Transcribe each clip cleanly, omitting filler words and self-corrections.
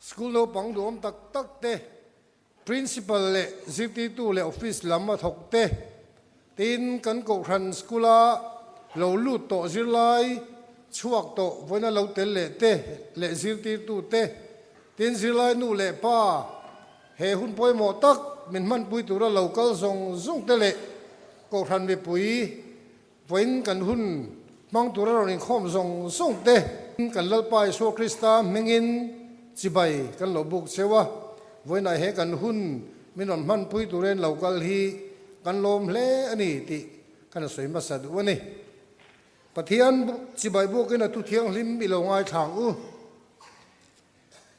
School naupang duhawm tak tak te, Principal leh zirtirtu leh office lam a thawk te, tin kan kohhran school a lo lut tawh zirlai chhuak tawh vawiina lo tel leh te leh zirtirtu te, tin zirlai nu leh pa he hun pawimawh tak min hmanpui tura lo kal zawng zawng te leh kohhran mipui Vawiin kan hun hmang tura rawn inkhawm zawng zawng te kan Lalpa Isua Krista hmingin chibai kan lo buk cheu a, vawiinah he kan hun min rawn hmanpui turin lo kal hi kan lawm hle a ni tih kan sawi hmasa duh a ni. Pathian chibai bukin a thu thianghlim i lo ngaithlang u.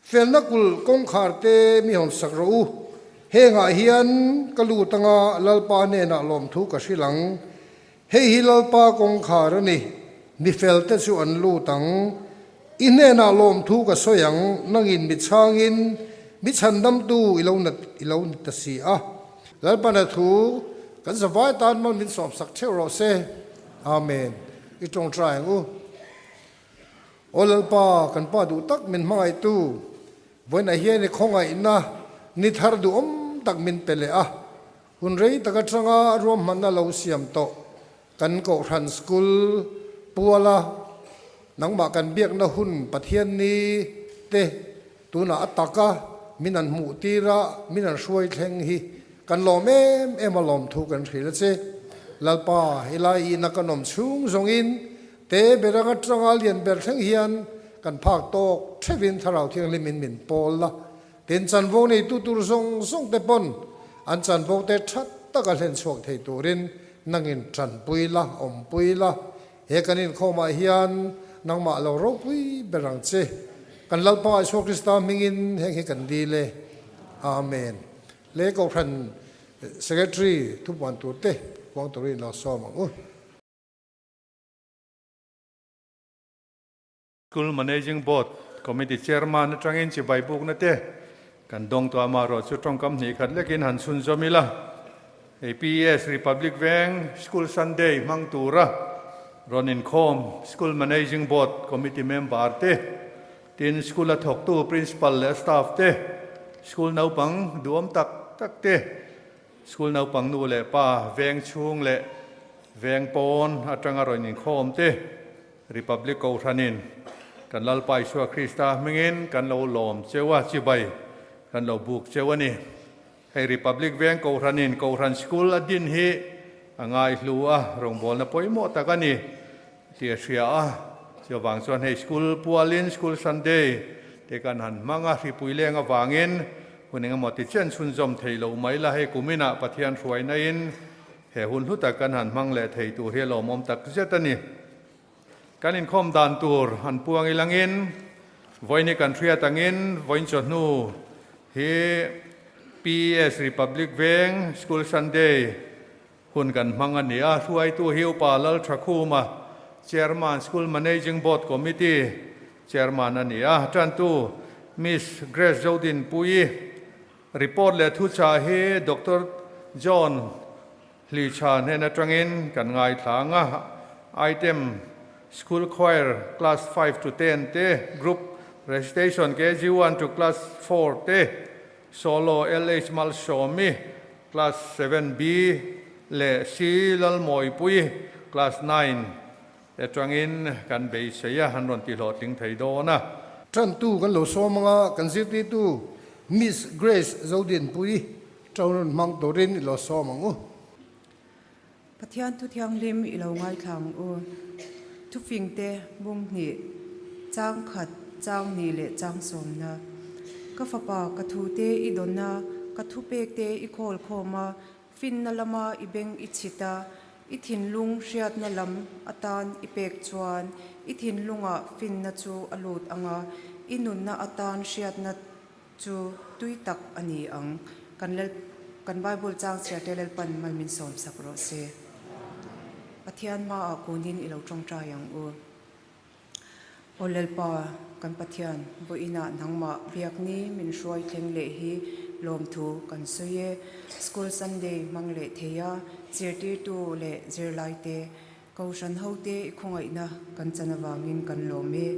Felna kulh kawngkhar te mi hawn sak rawh u. Hengah hian ka lut anga Lalpa hnenah lawmthu ka hrilh ang. Hei hi Lalpa kawngkhar a ni, mi fel te chu an lut ang. I hnenah lawmthu ka sawi ang, nangin mi chhangin mi chhandamtu i lo nat i lo ni ta si a. Lalpana thu kan zavai tan mal min sawmsak theuh rawh se. Amen. I tawngtai ang u. Aw Lalpa, kan Pa duh tak min hmangaihtu, vawiinah hian i khawngaihna ni thar duhawm tak min pe leh a, hun rei tak atanga ruahmanna lo siam tawh kan Kohhran School puala nangmah kan biakna hun Pathian ni te tunah a taka min an hmuh tir a, min an hruai thleng hi kan lawm em em a lawmthu kan hrilh a che. Lalpa, helai ina kan awm chhung zawngin Te ber anga tanga lian ber thleng hian kan phak tawk theuhin Thlarau Thianghlimin min pawl la, tin chanvo neitu tur zawng zawng te pawn an chanvo te tha taka hlen chhuak thei turin nangin tanpui la, awmpui la. He kan inkhawmah hian nangmah lo ropui ber ang che. Kan Lalpa Isua Krista hmingin heng hi kan dil e. Amen. Le Kohhran Secretary thupuan tur te puang turin lo sawm ang u. School Managing Board Committee Chairman atangin chibai bukna te kan dawng tawh a, amaherawh chu tawngkam hnih khat lekin han chhunzawm ila. Hei PES Republic Veng School Sunday hmang tura rawn inkhawm School Managing Board Committee member te, tin School a thawktu Principal leh staff te, School naupang duhawm tak tak te, School naupang nu leh pa veng chhung leh veng pawn atanga rawn inkhawm te Republic Kohhranin kan Lalpa Isua Krista hmingin kan lo lawm cheu a, chibai kan lo buk cheu a ni. Hei Republic veng Kohhranin Kohhran School a din hi a ngaihlu a, rawngbawlna pawimawh tak a ni tih a hria a. Chuvang chuan hei School pualin School Sunday te kan han hmang a, hripui leng avangin Hun engemaw ti chian chhunzawm thei lo mai la, hei kuminah Pathian hruainain he hun hlu tak kan han hmang leh thei tur hi a lawmawm tak zet a ni. Kan inkhawm dan tur han puang ilangin vawiin hi kan hriat angin vawiin chawhnu hi PES Republic Veng School Sunday hun kan hmang a ni a, hruaitu hi Upa Lalthakhuma, Chairman School Managing Board Committee Chairman a ni a, tantu Miss Grace Zodinpuii report leh thuchah hi Doctor John Hlicha hnen atangin kan ngaithla ang a, item School Choir Class 5 to 10 te, Group Recitation KG 1 to Class 4 te, Solo LH Malsawmi Class 7B leh C Lalmawipui Class 9 Atangin kan beisei a, an rawn tihlawhtling thei dawn a. Tantu kan lo sawm anga kan zirtirtu Miss Grace Zodinpuii ṭo rawn hmang turin i lo sawm ang u. Pathian thu thianghlim i lo ngaithla ang u. Thufingte bung hnih, chang khat, chang ni leh chang sawmna. Ka fapa, ka thute i dawn a, ka thupekte i khawl khawm a, Finna lama i beng i chhit a, i thinlung hriatna lam atan i pek chuan i thinlungah finna chu a lut ang a, i nunna atan hriatna chu tui tak a ni ang. Kan Lal, kan Bible chang chhiarte Lalpan mal min sawmsak rawh se. Pathian hmaah kunin i lo tawngtai ang u. Aw Lalpa, kan Pathian, vawiinah nangmah biakni min hruai thleng leh hi lawmthu kan sawi e. School Sunday hmang leh thei a, zirtirtu leh zirlaite, Kohhran hote i khawngaihna kan chan avangin kan lawm e.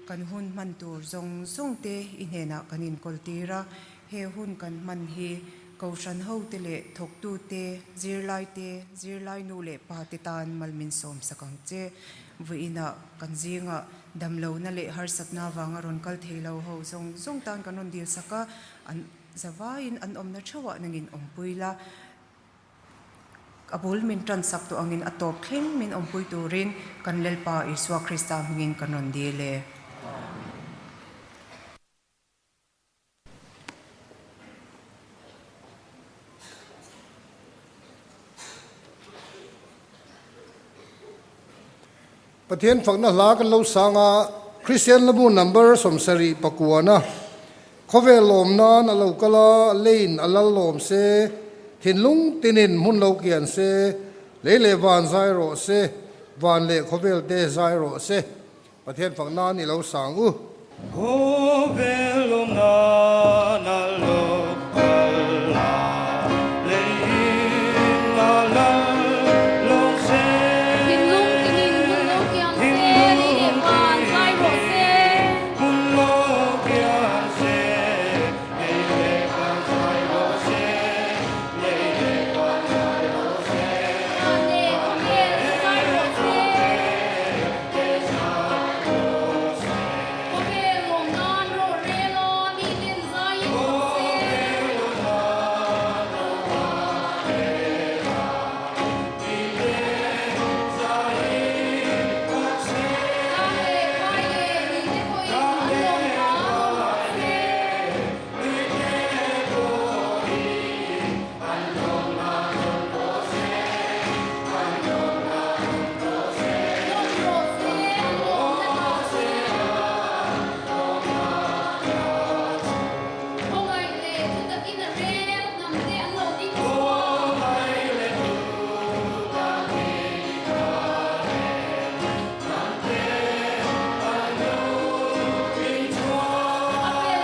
Kan hun hman tur zawng zawng te i hnenah kan inkawl tir a, he hun kan hman hi Kohhran hote leh thawktute, zirlaite, zirlai nu leh pa te tan mal min sawm sak ang che. Vawiinah kan zingah damlohna leh harsatna avanga rawn kal thei lo ho zawng zawng tan kan rawn dil sak a, an zavaiin an awmna theuhah nangin awmpui la. A bul min tan sak tawh angin a tawp thleng min awmpui turin kan Lalpa Isua Krista hmingin kan rawn dil e. Pathian fakna hla kan lo sang a, Kristian lamu number 70 pakuana khawvel lawm nan a lo kal a, leiin a lal lawm se, thinlung tinin hmun lo kian se, lei leh van zai rawh se, van leh khawvel te zai rawh se. Pathian fak nan i lo sang u. Khawvel lawm nan a lo kal a, leiin a lal lawm se. Thinlung tinin hmun lo kiang se, lei leh van zai rawh se. Hmun lo kiang se, lei leh van zai rawh se, lei leh van zai rawh se. Van leh khawvel zai rawh se. Khawvel lawm nan rawh rel a, mi ten zaiin fak se. Tlang leh phai leh lui te pawhin an lawm hna rawn fak se. Lawm rawh se, an lawmna ta chu. Khawngaih leh thu takin a rel, hnam te an lo ding chhuak. A fel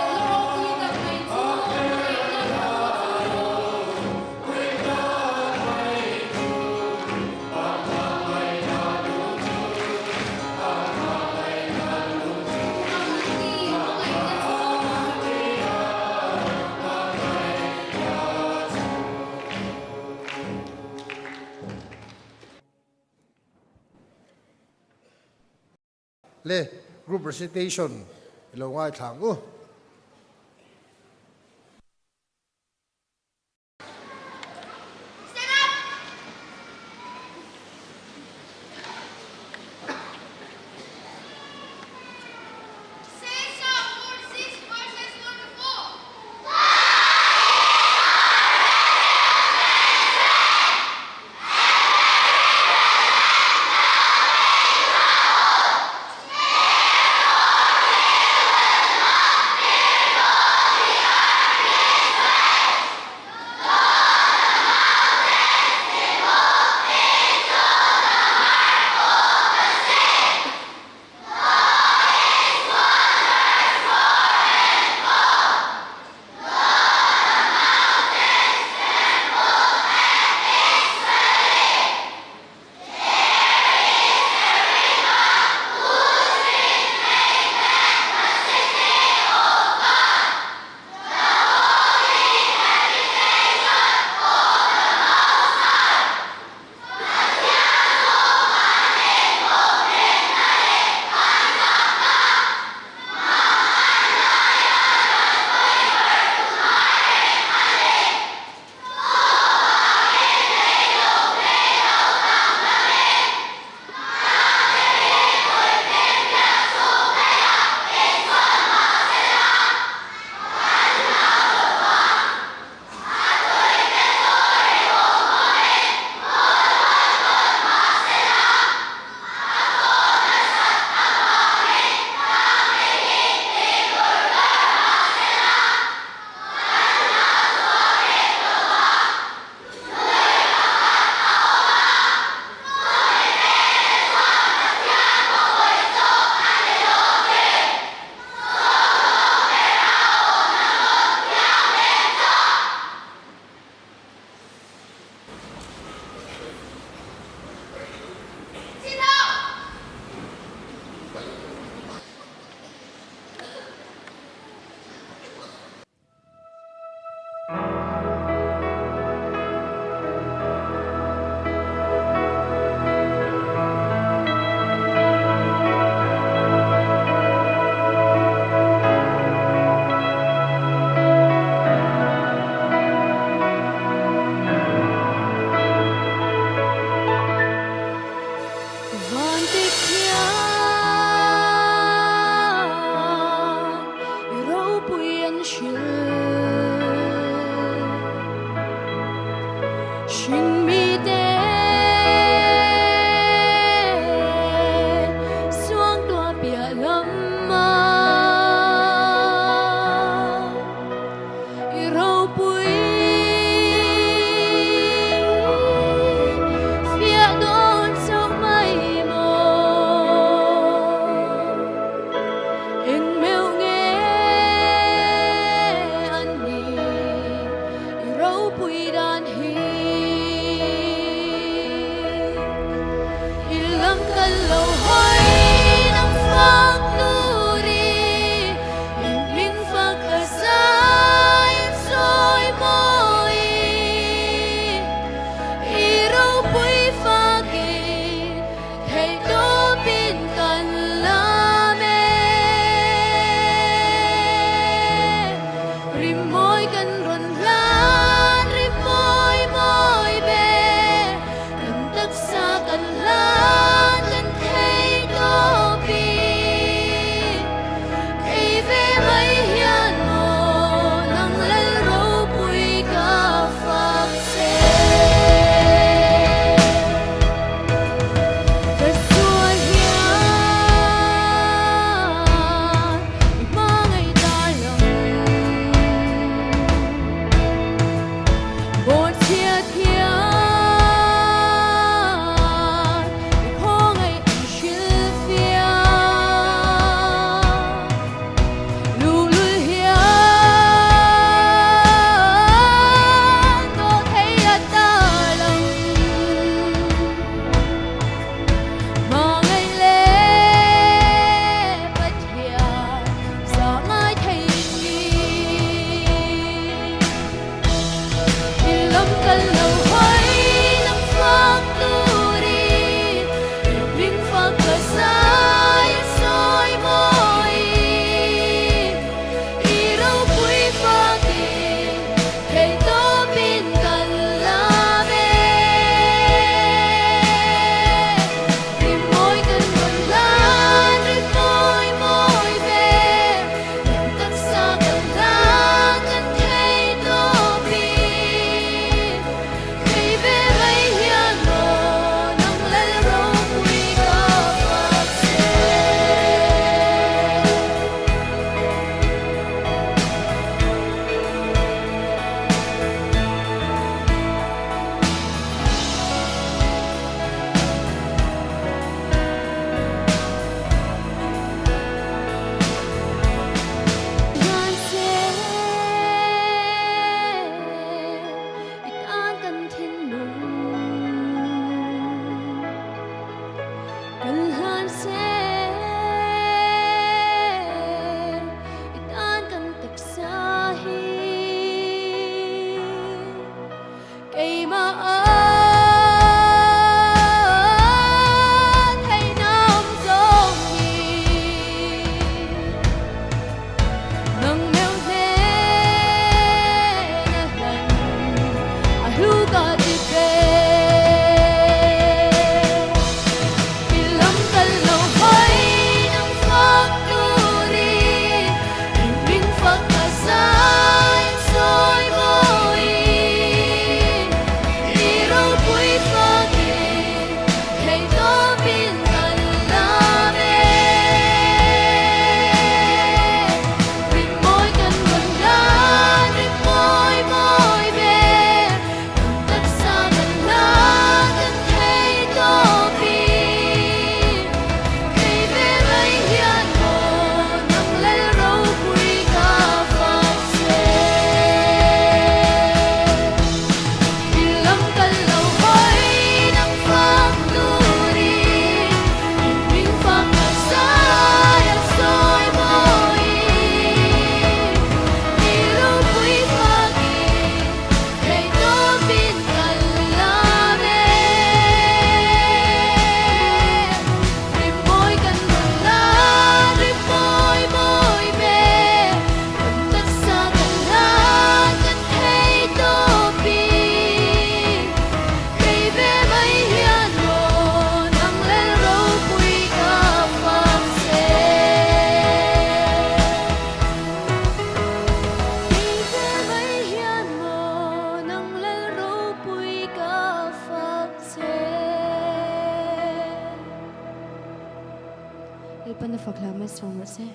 na ropui tak mai chu, hmangaihna hnathawh chu. Le group recitation i lo ngaithla ang u. lam kal lo hawi nang fak turi i hming fak a zai an sawi mawi i ropui fakin theih tawpin kan lam e. Rimawi kan rawn hlan, rimawi mawi ber, kan taksa kan hlan, kan thei tawpi. Kei ve mai hian maw nang lal ropui ka fak che. Ka sual hian i hmangaih ta lo. Bawhchhiat hian i khawngaih an hrilhfiah. Luhlul hian dawhthei a ta lo. Hmangaih leh Pathian zah ngai thei ni. I lam kal lo hawi lam fak turin i hming fak ka zai a sawi mawi. I ropui fakin theih tawpin kan lam e. Rimawi kan rawn hlan, rimawi mawi ber, kan taksa kan hlan, kan thei tawpin. Kei ve mai hian maw nang lal ropui ka fak che. Mahse, i tan kan thinlung kan hlan se, i tan kan taksa hi. Keimah ah theihna awm zawng hi nang meuh hnen a hlan a hlu ka ti ve. I lam kal lo hawi nang fak turin i hming fak ka zai an sawi mawi. I ropui fakin theih tawpin kan lam e. Rimawi kan rawn hlan, rimawi mawi ber, kan taksa kan hlan, kan thei tawpin. Kei ve mai hian maw nang lal ropui ka fak che. I lam kal lo hawi nang fak turin i hming fak ka zai a sawi mawi. I ropui fakin theih tawpin kan lam e. Rimawi kan rawn hlan, rimawi mawi ber, kan taksa kan hlan, kan thei tawpin. Kei ve mai hian maw nang lel ropui ka fak che. Kei ve mai hian maw nang lel ropui ka fak che. Lalpan a fak hlah mai sawm rawh se.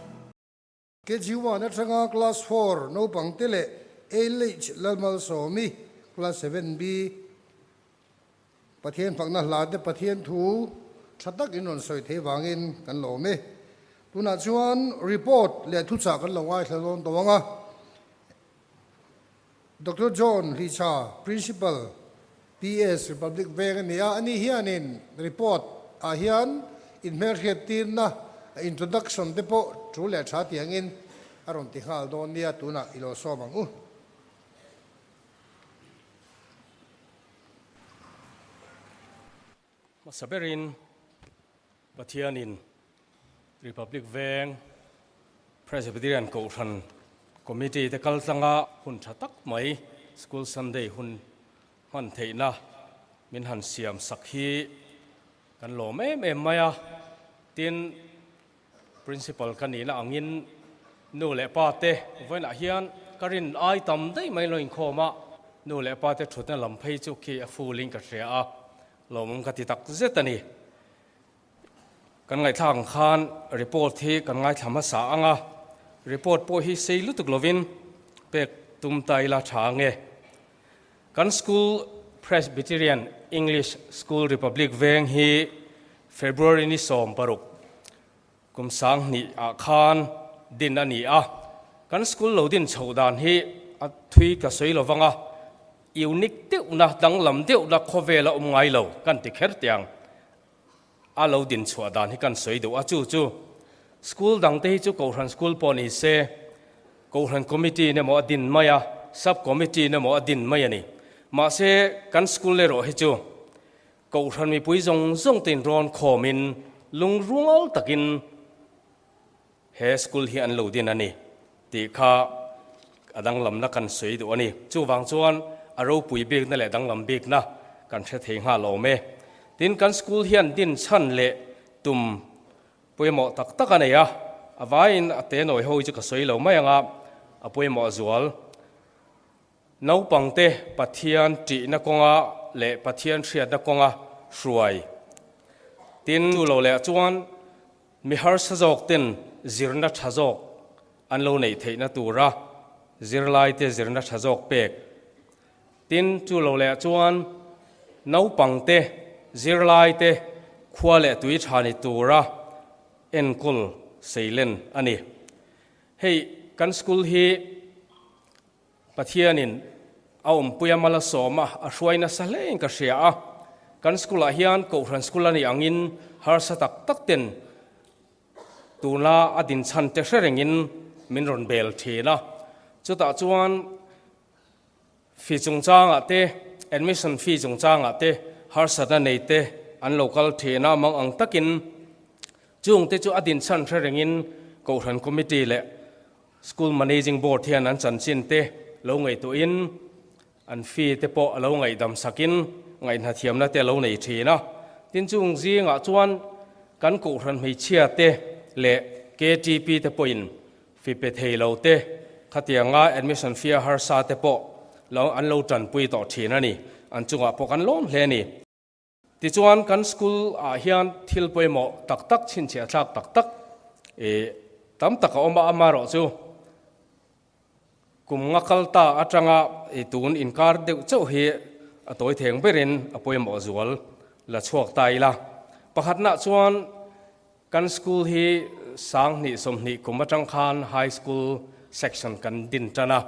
KG1 atanga Class 4 naupangte leh ALH Lalmalsawmi Class 7B Pathian fakna hla te Pathian thu tha tak in rawn sawi thei vangin kan lawm e. Tunah chuan report leh thuchah kan lo ngaithla dawn tawh ang a. Doctor John Hlicha, Principal, PS Republic Veng a ni a, ani hianin report. ah hian inhmelhriat tirna introduction te pawh tul leh tha tiangin a rawn ti nghal dawn nia tunah i lo sawm ang u. Hmasa berin Pathianin Republic Veng Presbyterian Kohhran Committee te kal tlanga hun tha tak mai School Sunday hun hman theihna min han siam sak hi kan lawm em em mai a. Tin, Principal ka nihna angin nu leh pa te vawiinah hian ka rin ai tam daih mai lo inkhawm a, nu leh pa te thutna lam phei chu khi a full in ka hria a, lawmawm ka ti tak zet a ni. Kan ngaihthlak ang khan report hi kan ngaithla hmasa ang a, report pawh hi sei lutuk lovin pek tum ta ila tha ange. Kan school Presbyterian English School Republic Veng hi February ni 16 kum 2000 ah khan din a ni a. Kan school lo din chhoh dan hi a thui ka sawi lo vang a, unique deuhna, danglam deuhna khawvel a awm ngai lo kan ti kher tiang a lo din chhuah dan hi kan sawi duh a. Chu chu school dangte hi chu Kohhran school pawh ni se, Kohhran committee in emaw a din mai a, sub committee in emaw a din mai a ni. Mahse kan school erawh hi chu Kohhran mipui zawng zawng te inrawn khawmin lungrual takin he school hi an lo din a ni tih kha a danglamna kan sawi duh a ni. Chuvang chuan a ropui bikna leh danglam bikna kan hre thei nghal awm e. Tin, kan school hian din chhan leh tum pawimawh tak tak a nei a, a vaiin a te nawi ho hi chu ka sawi lo mai ang a, a pawimawh zual. Naupangte Pathian ṭihna kawnga leh Pathian hriatna kawnga hruai. Tin, chu lo leh chuan mi harsa zawkten zirna ṭha zawk an lo neih theihna tura zirlaite zirna ṭha zawk pek. Tin, chu lo leh chuan naupangte zirlaite khua leh tui ṭha ni tura enkawl seilen a ni. Hei kan school hi Pathianin a awmpuia mal a sawm a, a hruai nasa hlein ka hria a. Kan school-ah hian Kohhran school a nih angin harsa tak tak ten tuna a dinchhan te hre rengin min rawn bel thin a. Chutah chuan fee chungchangah te, admission fee chungchangah te harsatna nei te an lo kal thin a, mang ang takin chungte chu a dinchhan hre rengin Kohhran committee leh School Managing Board hian an chanchin te lo ngaihtuahin an fee te pawh a lo ngaihdam sakin ngaihhnathiamna te a lo nei thin a. Tin chung zingah chuan kan Kohhran hmeichhia te leh KTP te pawhin fee pe thei lo te khatianga admission fee a harsa te pawh lo an lo tanpui tawh thin a ni. An chungah pawh kan lawm hle a ni. Tichuan kan school ah hian thil pawimawh tak tak chhinchhiah thlak tak tak ih tam tak a awm a, amaherawh chu kum nga kal ta atanga ih tun inkar deuh chauh hi a tawi theng berin a pawimawh zual la chhuak ta ila. Pakhatnaah chuan kan school hi 2020 kum atang khan high school section kan din tan a,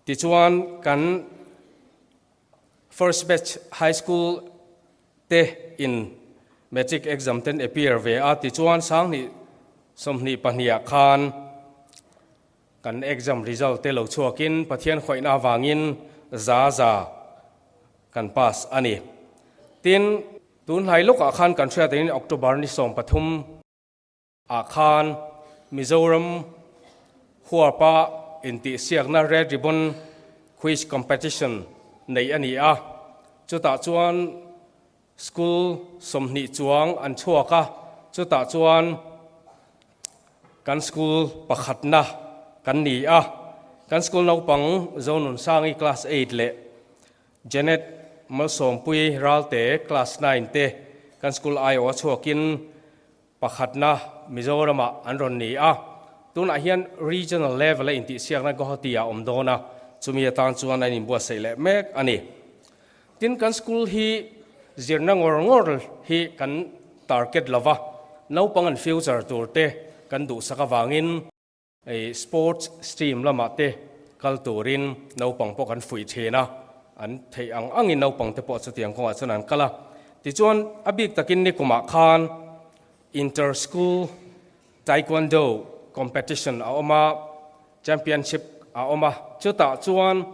tichuan kan First batch high school te in matric exam ten appear ve a, tichuan 2022 ah khan kan exam result te lo chhuakin Pathian khawihna avangin za za kan pass a ni. Tin, tunhlai lawkah khan kan hriat angin October ni 13 ah khan Mizoram huapa intihsiakna Red Ribbon Quiz Competition neih a ni a, chutah chuan school 20 chuang an chhuak a, chutah chuan kan school pakhatna kan ni a, kan school naupang Zonunsangi class 8 leh Janet Malsawmpui Ralte class 9 te kan school aiawh a chhuakin Pakhatna Mizoramah an rawn ni a, tunah hian Regional level a intihsiakna Guwahati ah awm dawn a, chumi atan chuan an inbuatsaih leh mek a ni. Tin, kan school hi zirna ngawr ngawr hi kan target lova, naupang an future tur te kan duhsak avangin, Sports stream lamah te kal turin naupang pawh kan fuih thin a, an theih ang angin naupang te pawh chutiang kawngah chuan an kal a. Tichuan a bik takin nikumah khan Inter School Taekwondo Competition a awm a, Championship a awm a, chutah chuan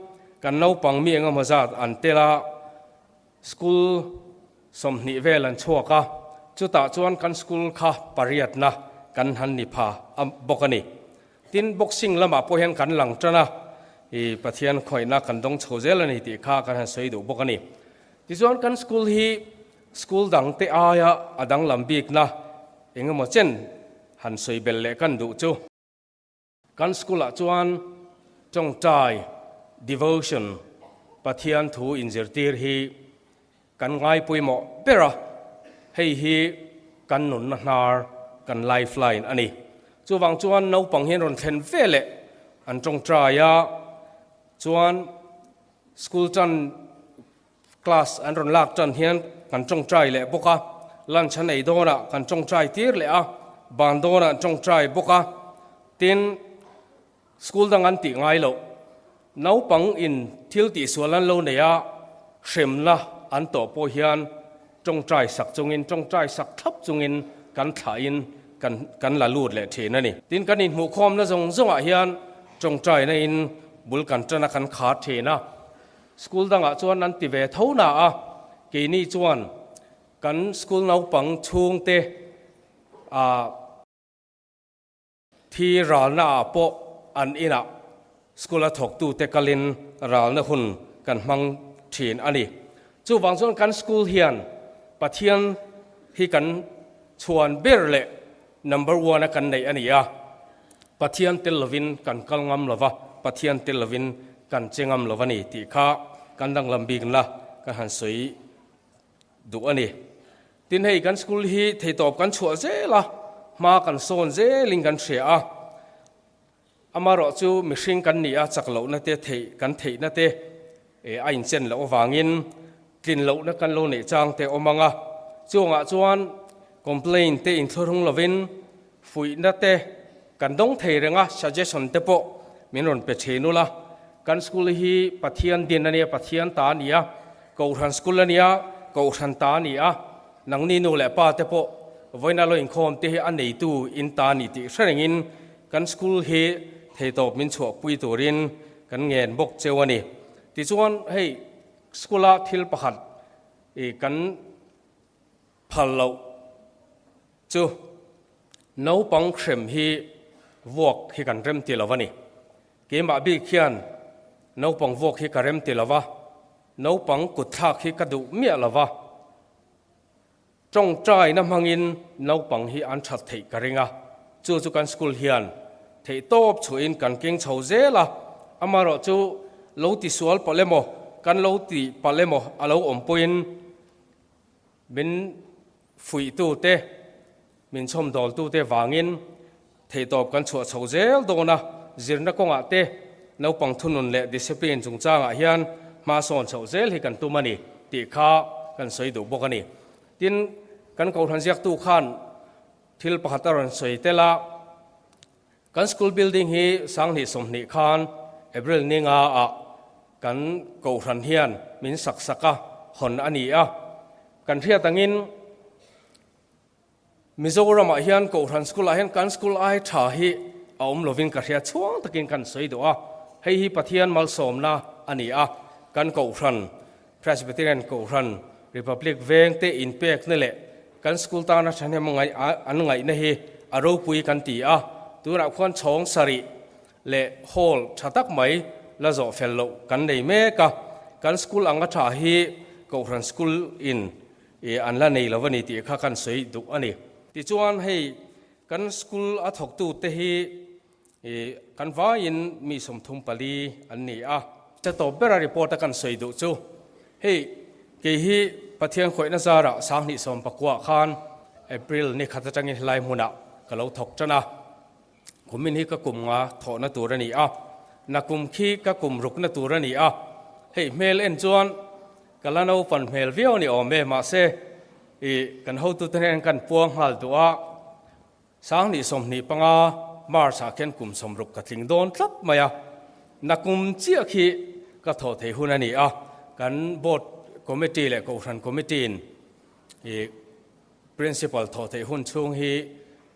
kan naupang mi engemaw zat an tel a, School 20 vel an chhuak a, chutah chuan kan school kha pariatna kan han ni pha a bawk a ni. Tin, boxing lamah pawh hian kan lang tan a, i Pathian khawihna kan dawng chho zel a ni tih kha kan han sawi duh bawk a ni. Tichuan kan school hi school dang te aia a danglam bikna eng emaw chen han sawi belh leh kan duh chu. Kan school ah chuan tawngtai, devotion, Pathian thu inzirtir hi kan ngai pawimawh ber a, hei hi kan nunna hnar, kan lifeline a ni. Chuvang chuan naupang hian rawn thlen ve leh an tawngtai a, chuan school tan Class an rawn lak tan hian kan tawngtai leh bawk a, lunch an ei dawnah kan tawngtai tir leh a, ban dawnah an tawngtai bawk a, tin school dang an tih ngai loh. Naupang in thil tihsual an lo nei a, hremna an tawh pawh hian tawngtai sak chungin tawngtai sak thlap chungin kan thlahin kan kan la lut leh thin a ni. Tin kan inhmuhkhawmna zawng zawngah hian tawngtaina in bul kan tan a kan khar thin a. School dangah chuan an ti ve tho na a, keini chuan kan school naupang chhungte ah thi ralna ah pawh an inah school a thawktute kalin ralna hun kan hmang thin a ni. Chuvang chuan kan school hian Pathian hi kan chhuan ber leh number one a kan neih a ni a. Pathian tel lovin kan kal ngam lova, Pathian tel lovin kan che ngam lo a ni tih kha kan danglam bikna kan han sawi duh a ni. Tin hei kan school hi theitawp kan chhuah zel a, hma kan sawn zelin kan hria a, amarawh chu mihring kan ni a, chak lohna te theih kan theihna te a inchen loh avangin tlin lohna kan lo neih chang te awm ang a, chungah chuan complaint te inthlawrhung lovin Fuihna te kan dawng thei reng a, suggestion te pawh min rawn pe thin ula. Kan school hi Pathian din a nia, Pathian ta a ni a, Kohhran school a nia, Kohhran ta a ni a, nangni nu leh pa te pawh vawiina lo inkhawm te hi a neitu in ta a ni tih hre rengin kan school hi theitawp min chhuahpui turin kan ngen bawk cheu a ni. Tichuan hei school a thil pakhat i kan phal loh Chu naupang hrem hi vuak hi kan rem ti lo a ni. Keimah bik hian naupang vuak hi ka rem ti lo va, naupang kutthlak hi ka duh miah lo va, tawngtaina hmangin naupang hi an that theih ka ring a, chu chu kan school hian theihtawp chhuahin kan keng chho zel a, amaherawh chu lo tisual palh emaw, kan lo ti palh emaw a lo awm pawhin Min fuihtute, min chhawmdawltute vangin theihtawp kan chhuah chho zel dawn a, zirna kawngah te, naupang thunun leh discipline chungchangah hian hma sawn chhoh zel hi kan tum a ni tih kha kan sawi duh bawk a ni. Tin, kan Kohhran ziaktu khan thil pakhat a rawn sawi tel a, Kan school building hi sanghnih 20 khan April ninga ah kan Kohhran hian min sak sak a, hawn a ni a. Kan hriat angin Mizoram ah hian Kohhran school ah hian kan school ai tha hi a awm lovin ka hria chhuang takin kan sawi duh a. Hei hi Pathian malsawmna a ni a, kan Kohhran Presbyterian Kohhran Republic veng te inpekna leh kan school tana thahnem an ngaihna hi a ropui kan ti a, tunah khuan chhawng sarih leh hall tha tak mai la zawh fel loh kan nei mek a, kan school anga tha hi Kohhran school in an la nei lo a ni tih kha kan sawi duh a ni. Tichuan hei kan school a thawktute hi I kan vaiin mi 34 an ni a. Cha tawp bera report a kan sawi duh chu hei kei hi Pathian khawihna zarah 2019 khan April ni khat atangin helai hmunah ka lo thawk tan a. Kumin hi ka kum nga thawhna tur a ni a, nakum khi ka kum rukna tur a ni a. Hei hmel en chuan ka la naupan hmel viau a ni awm e, mahse i kan hotute hnen kan puang nghal duh a. 2025 March ah khian kum 60 ka tling dawn tlat mai a, nakum chiah khi ka thawh theih hun a ni a, kan board committee leh kohhran committee in I Principal thawh theih hun chhung hi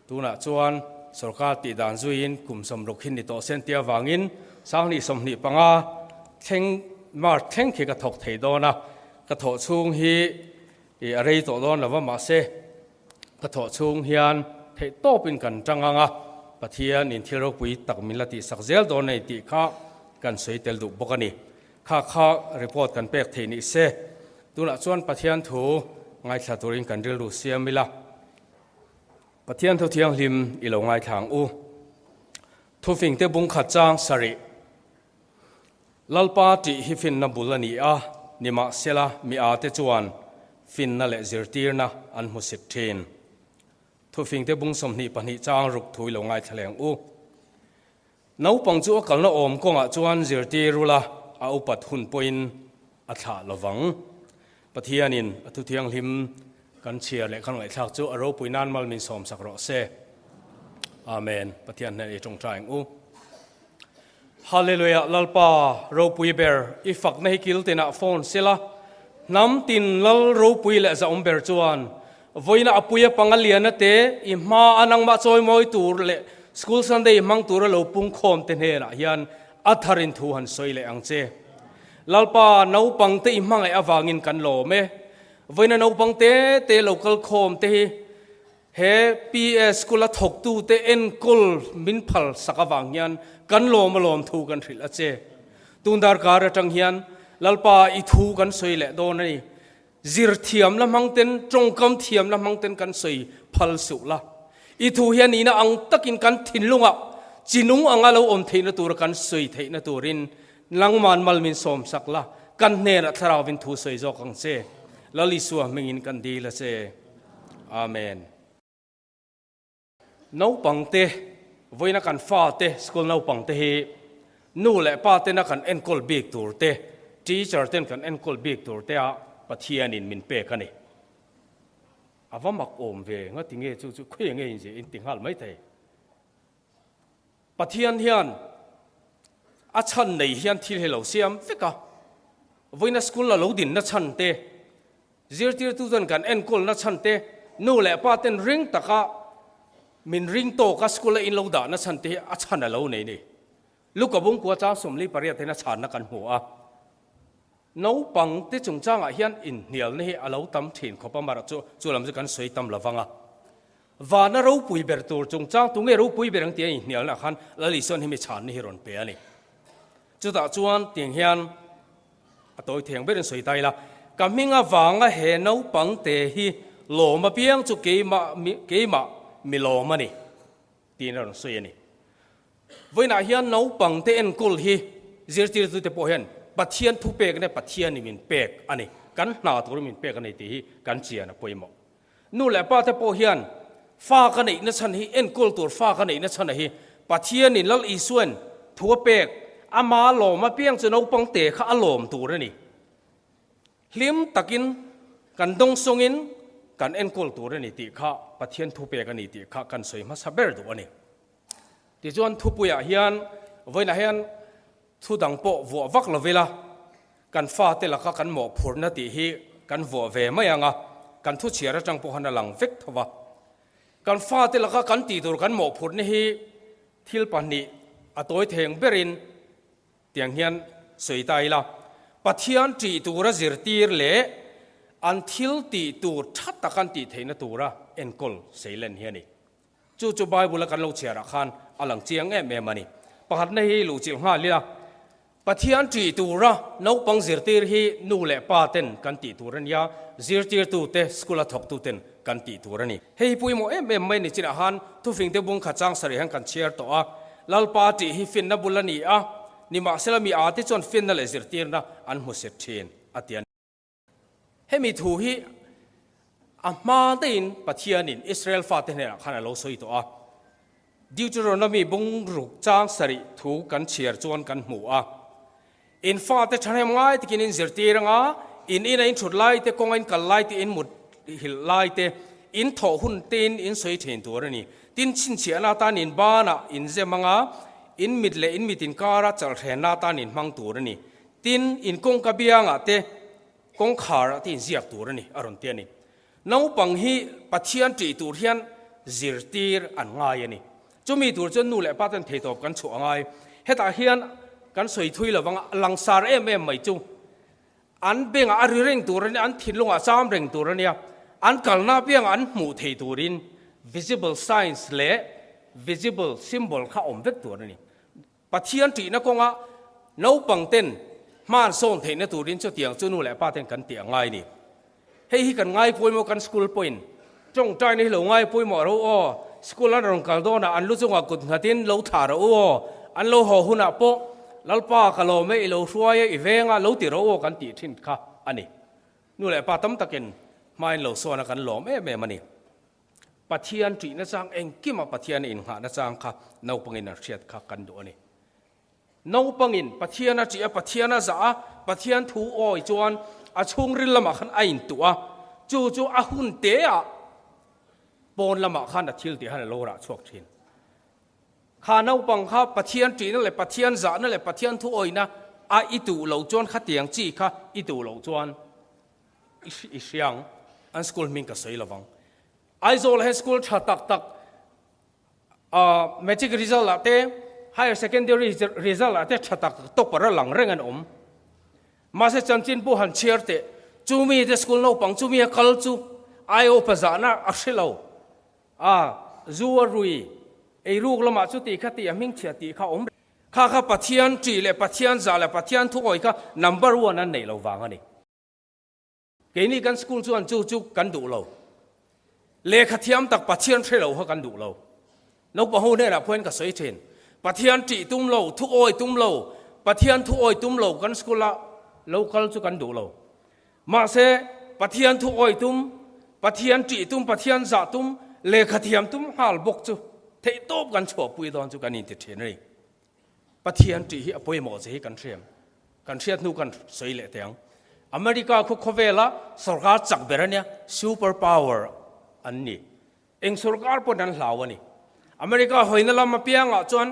tunah chuan sorkar tih dan zuiin kum 60 hi ni tawh sen tia avangin 2025 thleng March thleng khi ka thawk thei dawn a, ka thawh chhung hi i a rei tawh dawn lova mahse ka thawh chhung hian theih tawpin kan tang ang a, Pathian in thil ropui tak min la tihsak zel dawn a ni tih kha kan sawi tel duh bawk a ni. Kha kha report kan pek theih ni se, tunah chuan Pathian thu ngaithla turin kan rilru siam ila. Pathian thu thianghlim i lo ngaithla ang u. Thufingte bung khat chang sarih. Lalpa tih hi finna bul a ni a, nimahsela mi ate chuan finna leh zirtirna an hmusit thin. Thufingte bung 22 chang ruk thu i lo ngaithla leng u. Naupang chu a kalna awm kawngah chuan zirtir ula, a upat hun pawhin a thlah lovang. Pathianin a thu thianghlim kan chhiar leh kan ngaihthlak chu a ropui nan mal min sawmsak rawh se. Amen. Pathian hnen i tawngtai ang u. Hallelujah Lalpa ropui ber i fakna hi kil tinah phone sela, hnam tin lal ropui leh zahawm ber chuan Vawiina a puia panga liana te i hma a nangmah chawimawi tur leh School Sunday hmang tura lo pungkhawm te hnenah hian a tharin thu han sawi leh ang che. Lalpa, naupang te i hmangaih avangin kan lawm e. Vawiina naupang te te lo kal khawm te hi he PS School a thawktu te enkawl min phal sak avang hian kan lawm alawm thu kan hrilh a che. Tun darkar atang hian Lalpa i thu kan sawi leh dawn a ni. Zir thiam la hmang ten, tawngkam thiam la hmang ten kan sawi phal suh la. I thu hian nihna ang takin kan thinlungah chinung anga lo awm theihna tura kan sawi theihna turin nangman mal min sawmsak la, kan hnenah thlarauvin thu sawi zawk ang che. Lal Isua hmingin kan dil a che. Amen. Naupangte, vawiina kan fate, school naupangte hi nu leh pa tena kan enkawl bik tur te, teacher ten kan enkawl bik tur te a Pathianin min pek a ni. A va mak awm ve, ngati nge chu chu khawi nge in zir in ti nghal mai thei. Pathian hian a chhan nei hian thil hi lo siam vek a, vawiina school a lo dinna chhan te, Zirtirtu chuan kan enkawlna chhan te, nu leh pa ten ring taka min ring tawka school a in lo dahna chhan te hi a chhan a lo nei ni. Luka bungkua chang 48 hian a chhanna kan hmu a. Naupang te chungchangah hian inhnialna hi a lo tam thin khawp a, amaherawh chu chu lam chu kan sawi tam lo vang a. Vana ropui ber tur chungchang tunge ropui ber ang tia inhnialna khan Lal Isuan hi mi chhanna hi rawn pe a ni. Chutah chuan tiang hian A tawi theng berin sawi ta ila, ka hming avanga he naupang te hi lawm apiang chu keimah keimah mi lawm a ni, tiin a rawn sawi a ni. Vawiinah hian naupang te enkawl hi zirtirtute pawh hian Pathian thupek nge Pathianin min pek a ni, kan hna turin min pek a ni tih hi kan chian a pawimawh. Nu leh pa te pawh hian fa ka neihna chhan hi enkawl tur fa ka neihna chhan a hi Pathianin Lal Isuain thu a pek ama lawm apiang chu naupang te kha a lawm tur a ni. Hlim takin kan dawngsawngin kan enkawl tur a ni tih kha Pathian thu pek a ni tih kha kan sawi hmasa ber duh a ni. Tichuan thupuiah hian vawiinah hian Thu dang pawh vuah vak lo ila, kan fate laka kan mawhphurhna tih hi kan vuah ve mai ang a, kan thu chhiar atang pawh han a lang vek tho va. Kan fate laka kan tih tur kan mawhphurhna hi thil pahnih a tawi theng berin tiang hian sawi ta ila, Pathian ṭih tura zirtir leh an thil tih tur ṭha tak an tih theihna tura enkawl seilen hi a ni. Chu chu Bible-a kan lo chhiarah khan a lang chiang em em a ni. Pakhatna hi luhchilh nghal ila, Pathian ṭih tura naupang zirtir hi nu leh pa ten kan tih tur a nia, zirtirtute, school-a thawktuten kan tih tur a ni. Hei hi pawimawh em em mai ni chinah khan thufingte bung khat chang sarih hian kan chhiar tawh a, Lalpa ṭih hi finna bul a ni a, nimahsela mi ate chuan finna leh zirtirna an hmu set ṭhin, a ti a ni. Hemi thu hi a hma daihin Pathianin Israel fate hnenah khan a lo sawi tawh a. Deuteronomy bung ruk chang sarih thu kan chhiar chuan kan hmu a. In fate thahnem ngai takin in zirtir anga, in ina in thut lai te, kawnga in kal lai te, in mut hilh lai te, in thawh hun tein in sawi thin tur a ni. Tin, chhinchhiahna atan in banah in zem anga, in mit leh in mit inkara chalhrenna atan in hmang tur a ni. Tin, in kawngka biangah te, kawngkharah te inziak tur a ni, a rawn ti a ni. Naupang hi Pathian ṭih tur hian zirtir an ngai a ni. Chumi tur chuan nu leh pa ten theitawp kan chhuah a ngai. Hetah hian kan sawi thui lo vang a, langsar em em mai chu an bengah a ri reng tur a nia, an thinlungah cham reng tur a nia, an kalna apiangah an hmuh thei turin visible signs leh visible symbol kha awm vek tur a ni. Pathian ṭihna kawnga naupang ten hman sawn theihna turin chutiang chu nu leh pa ten kan tih a ngai ni. Hei hi kan ngai pawimawh kan school pawhin tawngtaina hi lo ngai pawimawh ro aw, school an rawn kal dawnah an lu chungah kut nghatin lo thlah rawh u aw, an lo haw hunah pawh Lalpa ka lawm e i lo hruai e i venga lo ti rawh u aw kan tih thin kha a ni. Nu leh pa tam takin hmain lo sawn a kan lawm em em a ni. Pathian ṭihna chang engkima Pathian a innghahna chang kha naupangin an hriat kha kan duh a ni. Naupangin Pathian a ṭih a, Pathian a zah a, Pathian thu awi chuan a chhungril lamah khan a intuh a, chu chu a hun teah pawn lamah khan a thil tih khan a lo rah chhuak ṭhin. Kha naupang kha Pathian ṭihna leh Pathian zahna leh Pathian thu awina a i tuh loh chuan khatiang chi kha i tuh loh chuan i hria ang, an school hming ka sawi lovang. Aizawl hian school tha tak tak matric result ah te higher secondary result ah te tha tak tak topper a lang reng an awm. Mahse chanchin pawh han chhiar teh, chumi te school naupang chumi a kal chu ai upa zahna a hre lo. A zu a rui, eiruk lamah chuti kha tih a hmingchhia tih kha awm reng. Kha kha Pathian ṭih leh Pathian zah leh Pathian thuawi kha number one an neih lo vang a ni. Keini kan school chuan chu chu kan duh lo. Lehkha thiam tak Pathian hre lo kha kan duh lo. Naupang ho hnenah pawhin ka sawi thin. Pathian ṭih tum lo, thuawi tum lo, Pathian thuawi tum lo kan school a lo kal chu kan duh lo. Mahse, Pathian thuawi tum, Pathian ṭih tum, Pathian zah tum, lehkha thiam tum nghal bawk chu theihtawp kan chhuahpui dawn chu kan inti ṭhin a ni. Pathian ṭih hi a pawimawh che hi kan hriam. Kan hriat hnu kan sawi leh teh ang. America khu khawvela sorkar chak ber a nia, super power an ni. Eng sorkar pawn an hlau a ni. America hawina lam apiangah chuan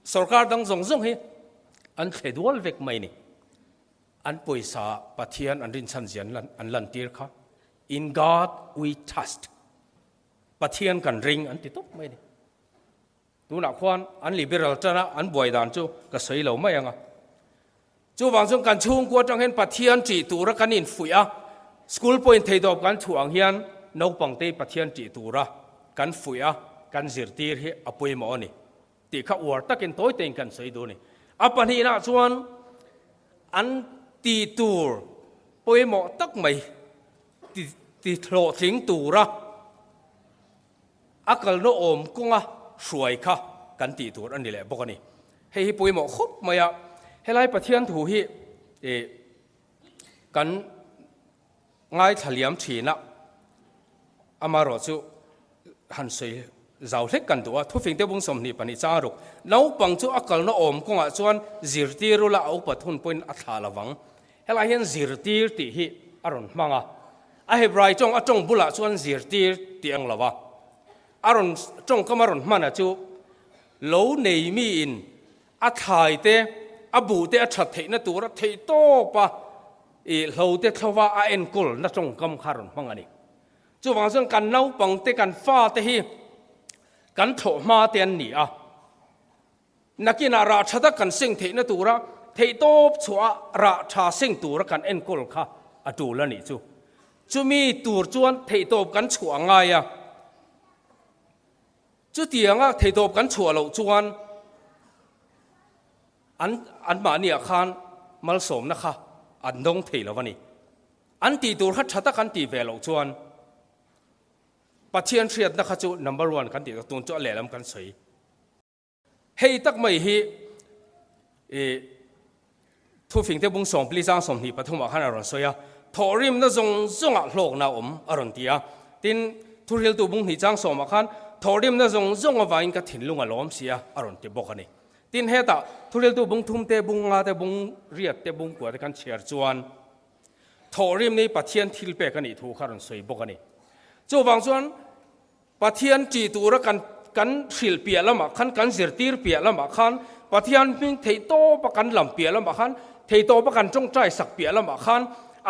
sorkar dang zawng zawng hi an thle dual vek mai ni. An pawisa Pathian an rinchhan zia an lantir kha, In God we trust, Pathian kan ring an ti tawp mai ni. Tunah khuan an liberal tan a, an buai dan chu ka sawi lo mai ang a. Chuvang chuan kan chhungkua atang hian Pathian ṭih tura kan infuih a, school pawhin theidawp kan chhuah ang hian naupangte Pathian ṭih tura kan fuih a, kan zirtir hi a pawimawh a ni tih kha uar takin tawi tein kan sawi duh a ni. A pahnihnah chuan an tih tur pawimawh tak mai ti hlawhtling tura, A kalna awm kawnga hruai kha kan tih tur a ni leh bawk a ni. Hei hi pawimawh khawp mai a, helai Pathian thu hi ih kan ngaithla liam thin a, amaherawh chu han sawi zau hlek kan duh a, thufing te bung 22 chang ruk, naupang chu a kalna awm kawngah chuan zirtir ula a upat hun pawhin a thlah lo vang. Helai hian zirtir tih hi a rawn hmang a, a Hebrai tawng a tawng bulah chuan zirtir tih ang lo a, a rawn tawngkam a rawn hman a chu lo nei miin a thlai te, a buh te a that theihna tura theih tawp a ih hlo te thlova a enkawl na tawngkam kha a rawn hmang a ni. Chuvang chuan kan naupang te kan fa te hi kan thlawh hma te an ni a. Nakinah rah tha tak kan seng theihna tura theihtawp chhuah rah tha seng tura kan enkawl kha a tul a nih chu. Chumi tur chuan theihtawp kan chhuah a ngai a. Chutianga theihtawp kan chhuah loh chuan an anmahniah khan malsawmna kha an dawng thei lo a ni. An tih tur kha tha tak an tih ve loh chuan Pathian hriatna kha chu number one kan tih tun chu a lehlam kan sawi. Hei tak mai hi i thufingte bung sawm pli chang 23 ah khan a rawn sawi a, thawhrimna zawng zawngah hlawkna a awm a rawn ti a. Tin, thuhriltu bung hnih chang sawmah khan thawhrimna zawng zawng avangin ka thinlung a lawm si a a rawn ti bawk a ni. Tin, hetah thuhriltu bung thum te, bung nga te, bung riat te, bung kua te kan chhiar chuan thawhrimna hi Pathian thil pek a nih thu kha a rawn sawi bawk a ni. Chuvang chuan Pathian ṭih tura kan kan hrilh piah lamah khan, kan zirtir piah lamah khan, Pathian hming theihtawpa kan lam piah lamah khan, theihtawpa kan ṭawngṭai sak piah lamah khan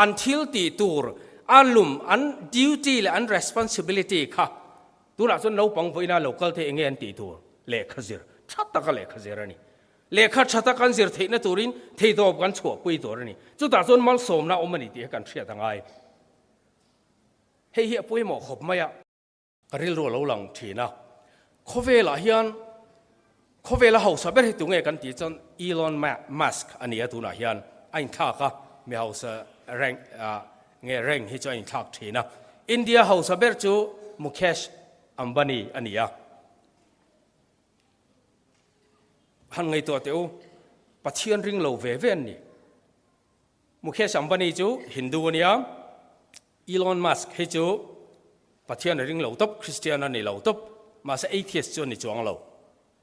an thil tih tur A lum an duty leh an responsibility kha tunah chuan naupang vawiina lo kal thei enge an tih tur lehkha zir tha taka lehkha zir a ni. Lehkha tha tak an zir theihna turin theitawp kan chhuahpui tur a ni. Chutah chuan malsawmna a awm a ni tih hi kan hriat a ngai. Hei hi a pawimawh khawp mai a. Ka rilru a lo lang thin a. Khawvelah hian khawvela hausa ber hi tunge kan tih chuan Elon Musk a ni a tunah hian a inthlak a, mi hausa rank nge rank hi chu a inthlak thin a. India hausa ber chu Mukesh Ambani a ni a. Han ngaihtuah teh u, Pathian ring lo ve ve an ni. Mukesh Ambani chu Hindu a nia. Elon Musk hi chu Pathian a ring lo tawp, Christian a ni lo tawp, mahse atheist chu a ni chuang lo,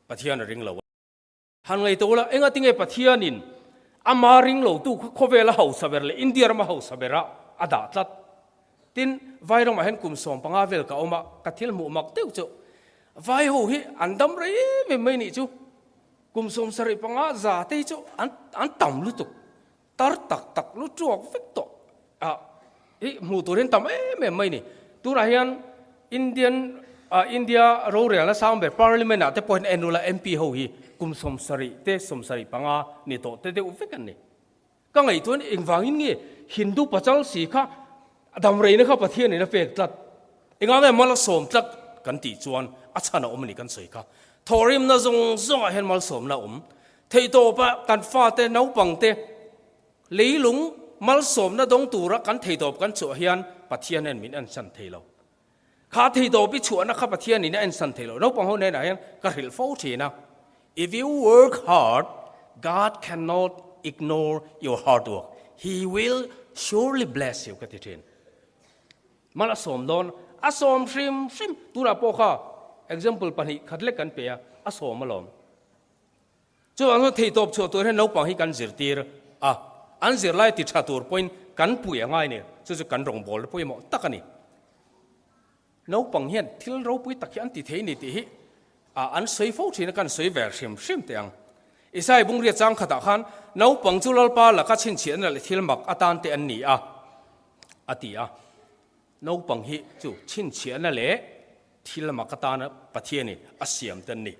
Pathian a ring lo. Han ngaihtuah ula, enga tinge Pathianin ama ring lo tu kha khawvela hausa ber leh India rama hausa bera a dah tlat? Tin, vai ramah hian kum 15 vel ka awm a, ka thil hmuh mak deuh chu vai ho hi an dam rei em em mai nih chu, kum 75 za te hi chu an an tam lutuk. Tar tak tak lu tuak vek tawh a hi hmuh tur hian tam em em mai ni. Tunah hian Indian ah India rorelna sang ber Parliament ah te pawh hian en ula MP ho hi kum 70 te 75 ni tawh te deuh vek an ni. Ka ngaihtuah hian engvangin nge Hindu pachal si kha damreina kha Pathian in a pek tlat. Engah nge malsawm tlat kan tih chuan a chhan a awm a ni kan sawi kha. Thawhrimna zawng zawngah hian malsawmna a awm. Theihtawpa kan fate naupangte leilung malsawmna dawng tura kan theihtawp kan chhuah hian Pathian hian min ensan thei lo. Kha theihtawp i chhuahna kha Pathianin a ensan thei lo. Naupang ho hnenah hian ka hrilh fo thin a, If you work hard, God cannot ignore your hard work. He will surely bless you ka ti thin. Mal a sawm dawn, a sawm hrim hrim. Tunah pawh kha example pahnih khat lek kan pe a, a sawm alawm. Chuvang chuan theihtawp chhuah tur hian naupang hi kan zirtir a, an zirlai ti tha tur pawhin kan pui a ngai ni, chu chu kan rawngbawlna pawimawh tak a ni. Naupang hian thil ropui tak hi an ti thei ni tih hi an sawi fo thin a, kan sawi ve hrim hrim teh ang. Isai Bungria chang khatah khan naupang chu Lalpa laka chhinchhiahna leh thil mak atan te an ni a, a ti a. Naupang hi chu chhinchhiahna leh thil mak atana Pathianin a siam te an ni.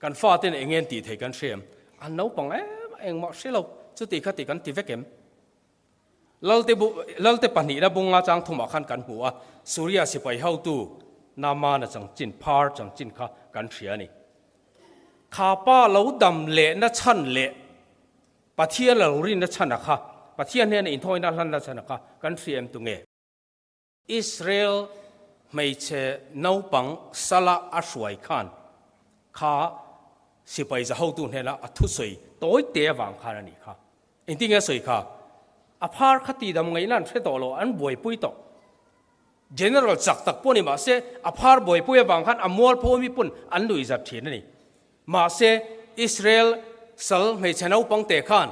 Kan faten eng nge an tih theih kan hre em? An naupang em a, engmah hre lo, chuti kha ti kan ti vek em? Lalte bu, Lalte pahnihna bunga chang thumah khan kan hmu a, Suria sipai hotu Naamana chanchin, phar chanchin kha kan hria a ni. Kha pa lo dam lehna chhan leh Pathian lo rinna chhana kha, Pathian hnena inthawina hlanna chhana kha kan hria em tunge? Israel hmeichhe naupang sala a hruai khan kha sipai za hotu hnena a thusawi tawi te avang khan a nih kha. Engtin nge a sawi kha? A phar kha tidam ngaihna an hre tawh lo, an buaipui tawh. General chak tak pawh ni mahse a phar buaipui avang khan a mualpho ami pawn an nuihzat thin a ni. Mahse Israel sal hmeichhe naupang te khan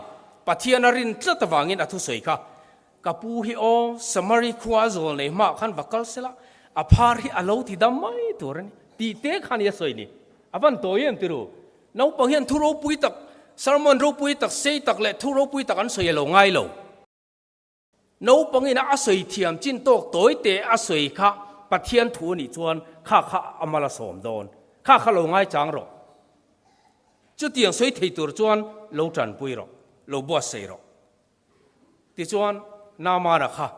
Pathian a rin tlat avangin a thusawi kha Ka pu hi aw, Samari khua a zawl nei hmaah khan va kal sela, a phar hi a lo ti dam mai tur a ni, tih te khan i a sawi ni. A van tawi em tiru? Naupang hian thu ropui tak, sermon ropui tak, sei tak leh thu ropui tak an sawi a lo ngai lo. Naupangin a sawi thiam chin tawk tawi te a sawi kha Pathian thu a nih chuan kha kha a mal a sawm dawn. Kha kha lo ngaichang rawh. Chutiang sawi thei tur chuan lo tanpui rawh, lo buatsaih rawh. Tichuan, Naamana kha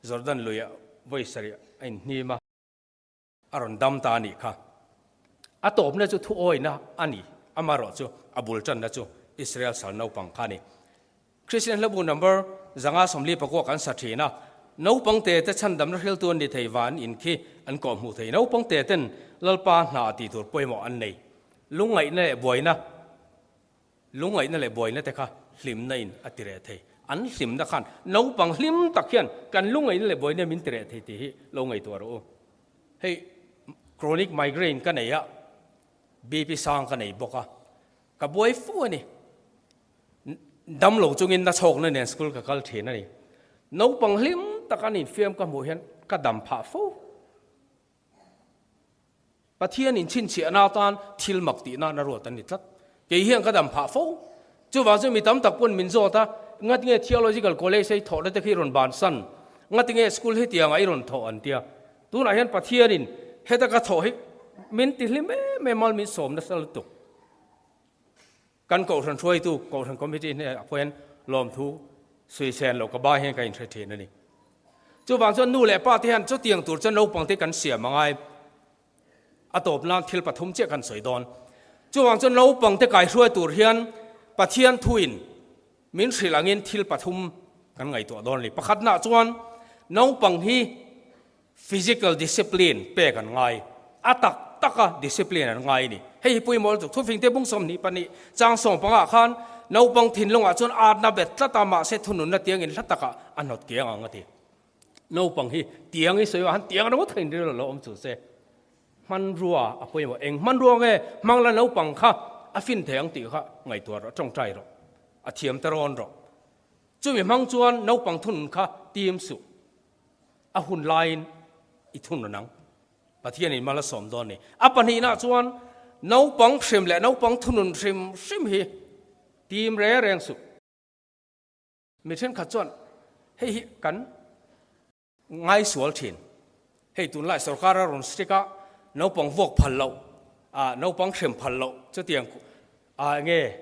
Jordan luiah vawi sarih a inhnim a, a rawn dam ta a nih kha. A tawpna chu thuawina a ni, amaherawh chu a bul tanna chu Israel sal naupang kha a ni. Kristian hlabu number 549 kan sa thin a, naupang te te chhandamna hriltu an ni thei van in khi an kawh hmuh thei. Naupang te ten Lalpa hna tih tur pawimawh an nei. Lungngaihna leh buaina. Lungngaihna leh buaina te kha hlimna in a ti reh thei. An hlimna khan naupang hlim tak hian kan lungngaihna leh buaina min ti reh thei tih hi lo ngaihtuah rawh u. Hei chronic migraine ka nei a, BP sang ka nei bawk a, ka buai fu a ni. Damlo chungin na chhawkna nen school ka kal thin a ni. Naupang hlim tak an infiam ka hmuh hian ka dam phah fo. Pathian in chhinchhiahna atan thil mak tih nana ruat an ni tlat. Kei hian ka dam phah fo. Chuvang chu mi tam tak pawn min zawt a, ngat nge Theological College hei thawhna te khi rawn bansan? Ngatinge school hetianga i rawn thawh an tia. Tunah hian Pathianin heta ka thawh hi min ti hlim em em a, min sawm nasa lutuk. Kan Kohhran hruaitu, Kohhran Committee hnenah pawh hian lawmthu suisen loh ka bai hian ka inhre thin a ni. Chuvang chuan nu leh pa te hian chutiang tur chuan naupangte kan siam a ngai. A tawp nan thil pathum chiah kan sawi dawn. Chuvang chuan naupangte kaihruai tur hian Pathian thuin min hrilh angin thil pathum kan ngaihtuah dawn a ni. Pakhatnaah chuan naupang hi physical discipline pek an ngai. A tak taka discipline an ngai a ni. Hei hi pawimawh lutuk. Thufingte bung 22 chang sawmpangah khan naupang thinlungah chuan atna bet tlat a, mahse thununna tiangin hla takah a hnawt kiang ang a ti. Naupang hi tiang i sawi a, han tiang ringawt kha inril lo awm chu se. Hmanrua a pawimawh. Eng hmanrua nge hmang la naupang kha a fin thei ang tih kha ngaihtuah rawh, tawngtai rawh, a thiam te rawn rawh. Chumi hmang chuan naupang thunun kha tim suh. A hun laiin i thunun ang. Pathianin mal a sawm dawn a ni. A pahnihna chuan naupang hrim leh naupang thunun hrim hrim hi tim reng reng suh. Mi thenkhat chuan hei hi kan ngaisual thin. Hei tunlai sorkar a rawn strict a, naupang vuak phal loh, ah naupang hrem phal loh chutiang ah enge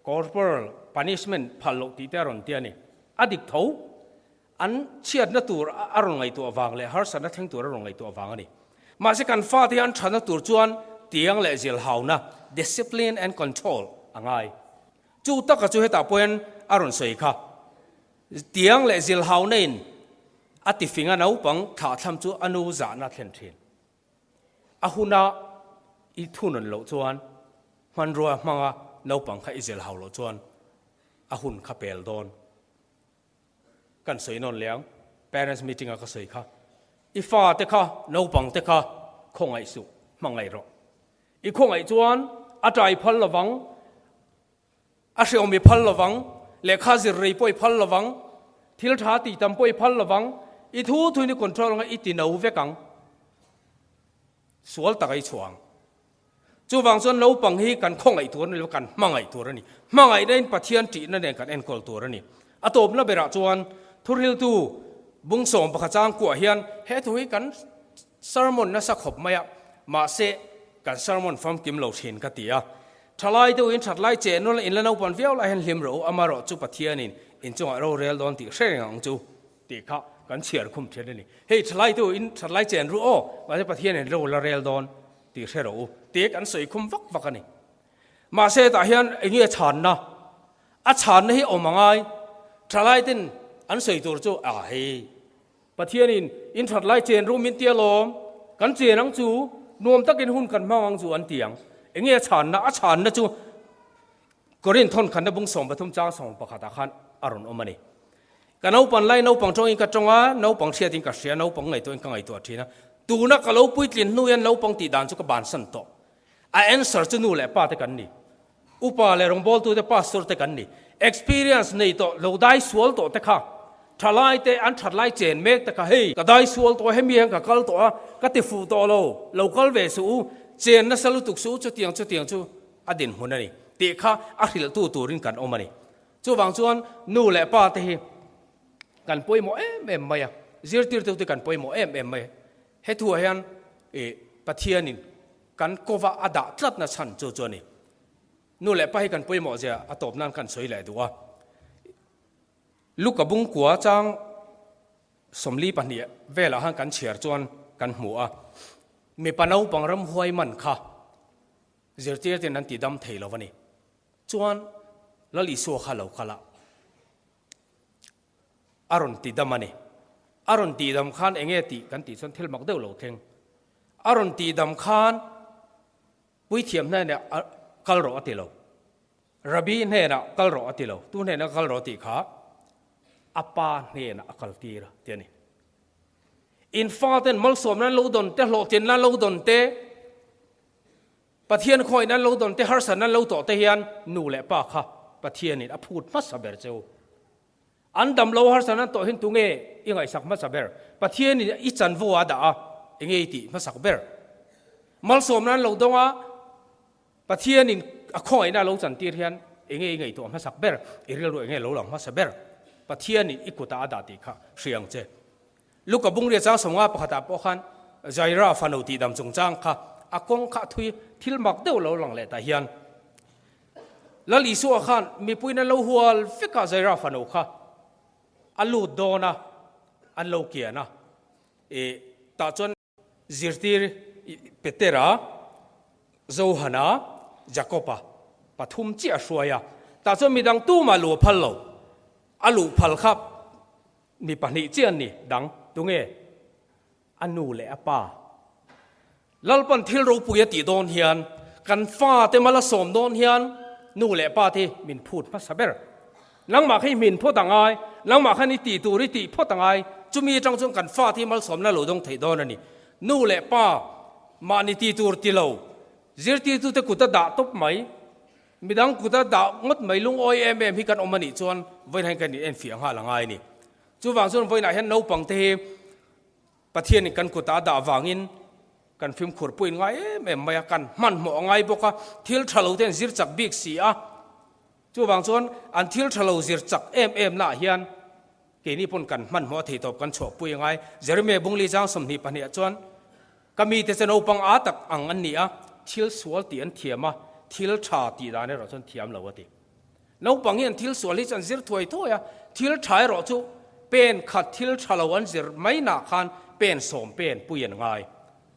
corporal punishment phal loh tih te a rawn ti a ni. A dik tho, an chhiatna tur a rawn ngaihtuah vang leh harsatna thleng tur a rawn ngaihtuah vang a ni. Mahse kan fate hi an thatna tur chuan tiang leh zilhauna, discipline and control, a ngai. Chu taka chu hetah pawhin a rawn sawi kha. Tiang leh zilhaunain a tifing a naupang thlahthlam chu a nu zahna thlen thin. A huna i thunun loh chuan hmanrua hmanga naupang kha i zilhau loh chuan a hun kha pel dawn. Kan sawi nawn leh ang, parents meeting a ka sawi kha. I fate kha, naupang te kha khawngaih suh, hmangaih rawh. I khawngaih chuan a ṭai phal lovang, a hreawm i phal lovang, lehkha zir rei pawh i phal lovang, thil ṭha tih tam pawh i phal lovang, i thu thuin i control anga i ti no vek ang. Sual tak a i chhuah ang. Chuvang chuan naupang hi kan khawngaih tur a ni lo, kan hmangaih tur a ni. Hmangaihna in Pathian ṭihna nen kan enkawl tur a ni. A tawpna berah chuan thuhriltu bungsawm pakhat changkuah hian he thu hi kan Sermon nasa khawp mai a, mahse kan sermon famkim lo thin ka ti a. Thalai deuhin thatlai che nula in la naupan viau lai hian hlim rawh u, amarawh chu Pathianin inchungah rorel dawn tih hre reng ang chu tih kha kan chhiar khum thin a ni. Hei thalai deuhin thatlai chen ru aw, mahse Pathianin ro la rel dawn tih hre rawh u tih kan sawi khum vak vak a ni. Mahse hetah hian enge chhanna? A chhanna hi awm a ngai. Thalai ten an sawi tur chu a hei. Pathianin in that lai chen rum min tia lawm, kan chen ang chu, nuam takin hun kan hmang ang chu an ti ang. Enge a chhanna? A chhanna chu Korinth thawn khanna bung 13 chang 11 ah khan a rawn awm a ni. Ka naupan lai naupang tawngin ka tawng a, naupang hriatin ka hria, naupang ngaihtuahin ka ngaihtuah thin a. Tuna ka lo puitlin hnu hian naupang tih dan chu ka bansan tawh. A answer chu nu leh pa te kan ni. Upa leh rawngbawltute pastor te kan ni. Experience nei tawh lo dai sual tawh te kha thalai te an that lai chen mek te kha hei ka dai sual tawh hemi hian ka kal tawh a ka ti fuh tawh lo lo kal ve suh u chen nasa lutuk suh u chutiang chutiang chu a dinhmun a ni tih kha a hrilhtu turin kan awm a ni. Chuvang chuan nu leh pa te hi kan pawimawh em em mai a, zirtirtute kan pawimawh em em mai a. He thuah hian ih Pathianin Kan kova a dah tlatna chhan chu chu a ni. Nu leh pa hi kan pawimawh zia a tawp nan kan sawi leh duh a. Luka bungkua chang 42 velah khan kan chhiar chuan kan hmu a. Mipa naupang ramhuai man kha zirtirten an ti dam thei lo a ni. Chuan Lal Isua kha lo kal a. A rawn ti dam a ni. A rawn tih dam khan enge tih kan tih chuan thil mak deuh lo thleng. A rawn tih dam khan puithiam hnenah kal rawh a ti lo. Rabbi hnenah kal rawh a ti lo. Tu hnenah kal rawh tih kha a pa hnenah a kal tir a ti a ni. In faten malsawmna an lo dawn te, hlawhtlinna an lo dawn te, Pathian khawihna an lo dawn te, harsatna an lo tawh te hian nu leh pa kha Pathianin a phut hmasa ber che u. An dam lo harsatna an tawh hian tunge i ngaihsak hmasa ber? Pathianin i chanvo a dah a, enge i tih hmasak ber? Malsawmna an lo dawng a, Pathianin a khawngaihna a lo chantir hian enge i ngaihtuah hmasak ber? I rilru enge lo lang hmasa ber? Pathianin i kutah a dah tih kha hria ang che. Luka bungria chang 51 ah pawh khan Jaira fanu tihdam chungchang kha a kawng kha thui thil mak deuh lo lang leh tah hian Lal Isua khan mipuiin an lo hual vek a Jaira fanu kha a lut dawn a, an lo kian a. I tah chuan zirtir Petera, Johana, Jakoba pathum chiah a hruai a. Tah chuan midang tumah luh a phal lo. A luh phal kha mi pahnih chiah an ni dang. Tunge? A nu leh a pa. Lalpan thil ropui a tih dawn hian kan fate mal a sawm dawn hian nu leh pa te min phut hmasa ber. Nangmah kha i hmin phawt a ngai, nangmah khan i tih tur i tih phawt a ngai, chumi atang chuan kan fate hi malsawmna lo dawng theih dawn a ni. Nu leh pa mahni tih tur ti lo, zirtirtute kut a dah tawp mai, midang kut a dah ngawt mai lungawi em em hi kan awm a nih chuan vawiin hian kan inenfiah nghal a ngai a ni. Chuvang chuan vawiinah hian naupang te hi Pathianin kan kutah a dah avangin kan fimkhur pawhin ngai em em mai a, kan hmanhmawh a ngai bawk a, thil tha lo te an zir chak bik si a. Chuvang chuan an thil tha lo zir chak em em naah hian keini pawn kan hmanhmawh a thei tawp kan chhuahpui a ngai. Jeremiah Bungli chang 22 ah chuan ka mite chu naupang aa tak ang an ni a, thil sual tih an thiam a, thil tha tih dan erawh chuan thiam lo a ti. Naupang hian thil sual hi chu an zir thuai thuai a, thil tha erawh chu pen khat thil tha lo an zir mai nah khan pen sawm pen pui an ngai.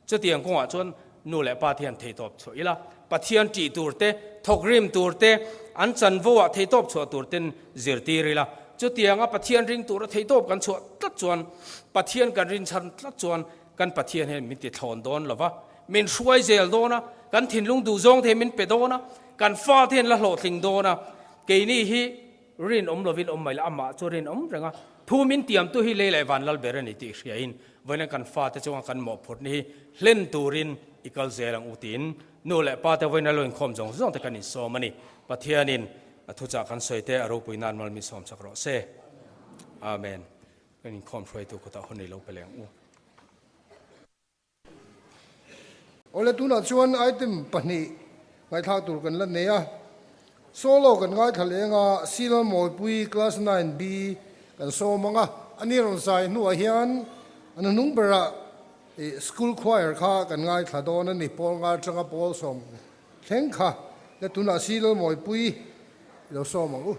Chutiang kawngah chuan nu leh pa te hian theitawp chhuah ila, Pathian tih tur te, thawkrim tur te, an chanvo ah theitawp chhuah tur ten zirtir ila. Chutianga Pathian ring tura theitawp kan chhuah tlat chuan, Pathian kan rinchhan tlat chuan kan Pathian hian min ti thlawn dawn lo va, min hruai zel dawn a, kan thinlung duhzawng te hi min pe dawn a, kan fate hian la hlawhtling dawn a, keini hi rinawm lovin awm mai la, amah chu rinawm reng a, thu min tiamtu hi lei leh van lal ber a ni tih hriain vawiin kan fate chunga kan mawhphurhna hi hlen turin i kal zel ang u tiin nu leh pa te vawiin a lo inkhawm zawng zawng te kan insawm a ni. Pathianin a thuchah kan sawi te a ropui nan mal min sawm chak rawh se. Amen. Kan inkhawm hruaitu kutah hun ei lo pe leng u. Awle tunah chuan item pahnih ngaihthlak tur kan la nei a, solo kan ngaithla leng a, Silal Mawipui class 9B kan sawm ang a, a ni rawn zai hnuah hian a hnuhnung berah ih school choir kha kan ngaithla dawn a ni, pawl nga atanga pawl sawm thleng kha le tunah Silal Mawipui i lo sawm ang u.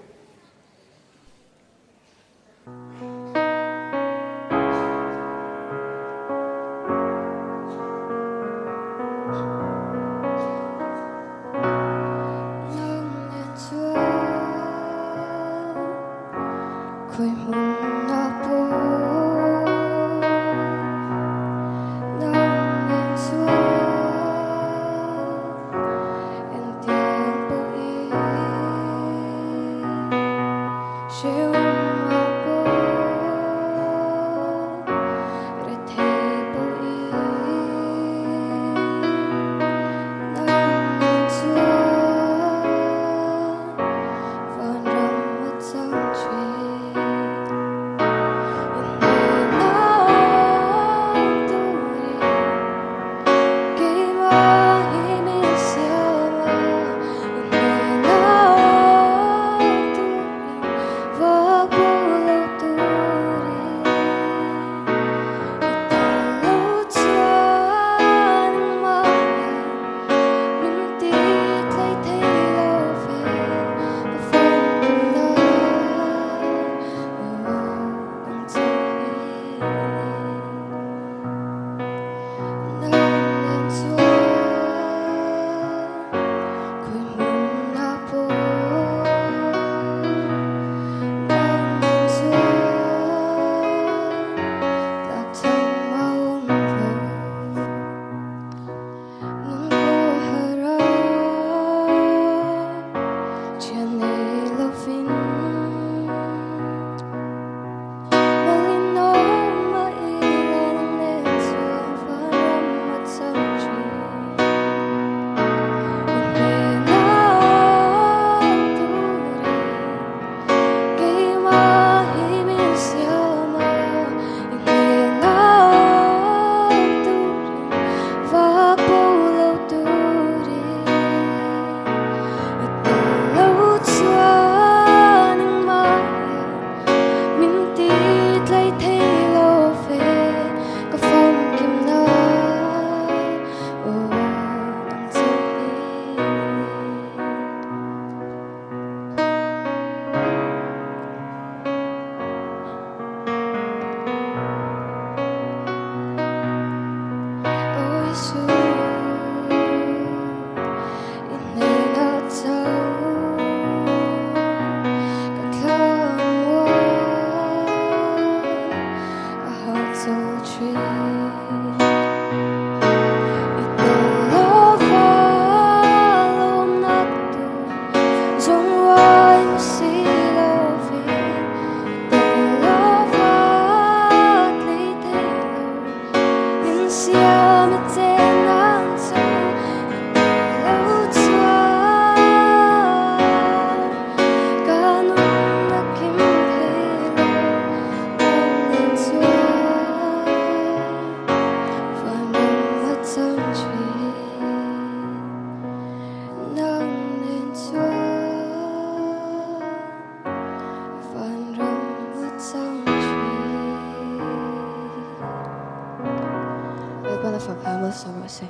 Malsawm rawh se.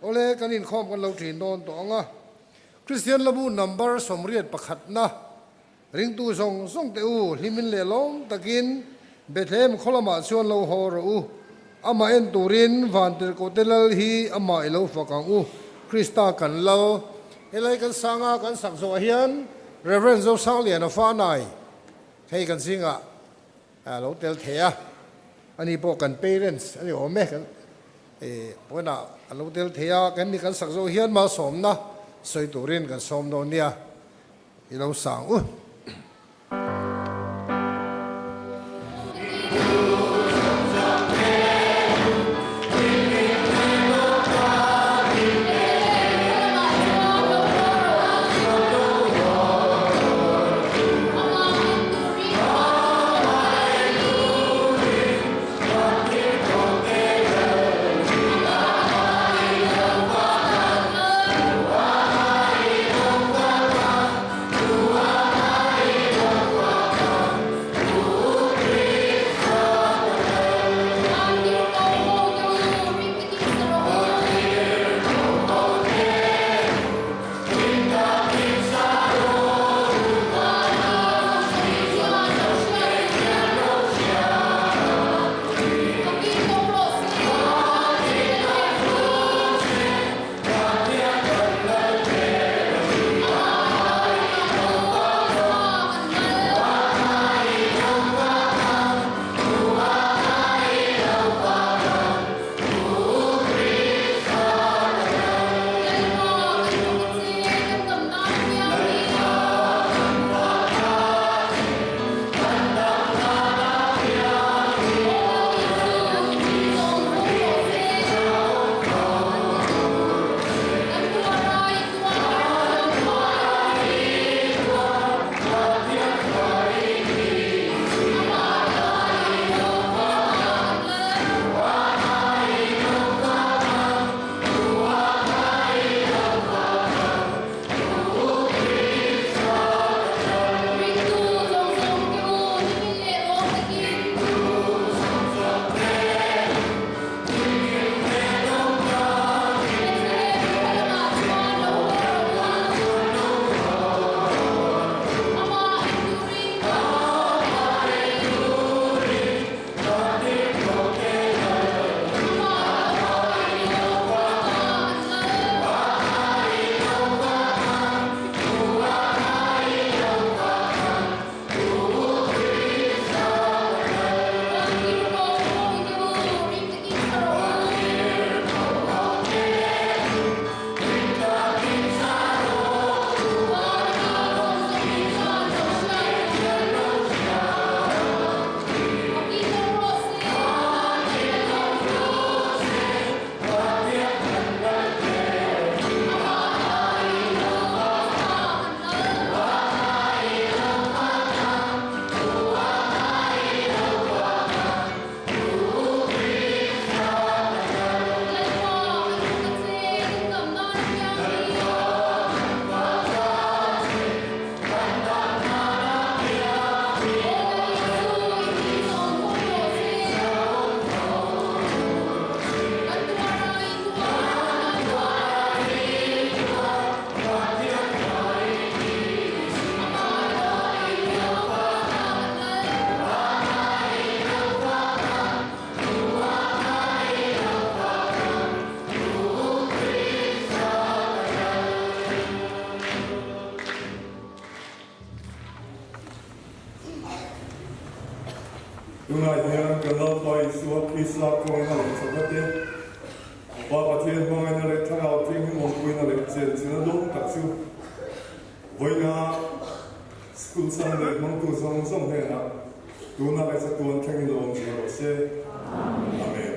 Awle, kan inkhawm kan lo thin dawn tawh ang a. Kristian Labu number 81 na ringtu zawng zawng teh u, hlimin leh lawm takin Bethlehem khaw lamah chuan lo haw rawh u. Amah en turin Vantirhkohte Lal hi amah i lo fak ang u, Krista kan Lal. Helai kan sanga kan sak zawh hian Rev. Zosangliana Fanai hei kan zingah lo tel thei a, ani pawh kan parents a ni awm e, kan pawnah a lo tel thei a, kan ni kan sak zawh hian malsawmna sawi turin kan sawm dawn nia, i lo sang u. Krista kawngin a leh chakna te, Pa Pathian hmangaihna leh Thlarau Thianghlim awmpuina leh chenchilhna dawng tak chu vawiina School Sunday hmangtu zawng zawng hnenah tuna leh chatuan thlengin lo awm zel rawh se. Amen.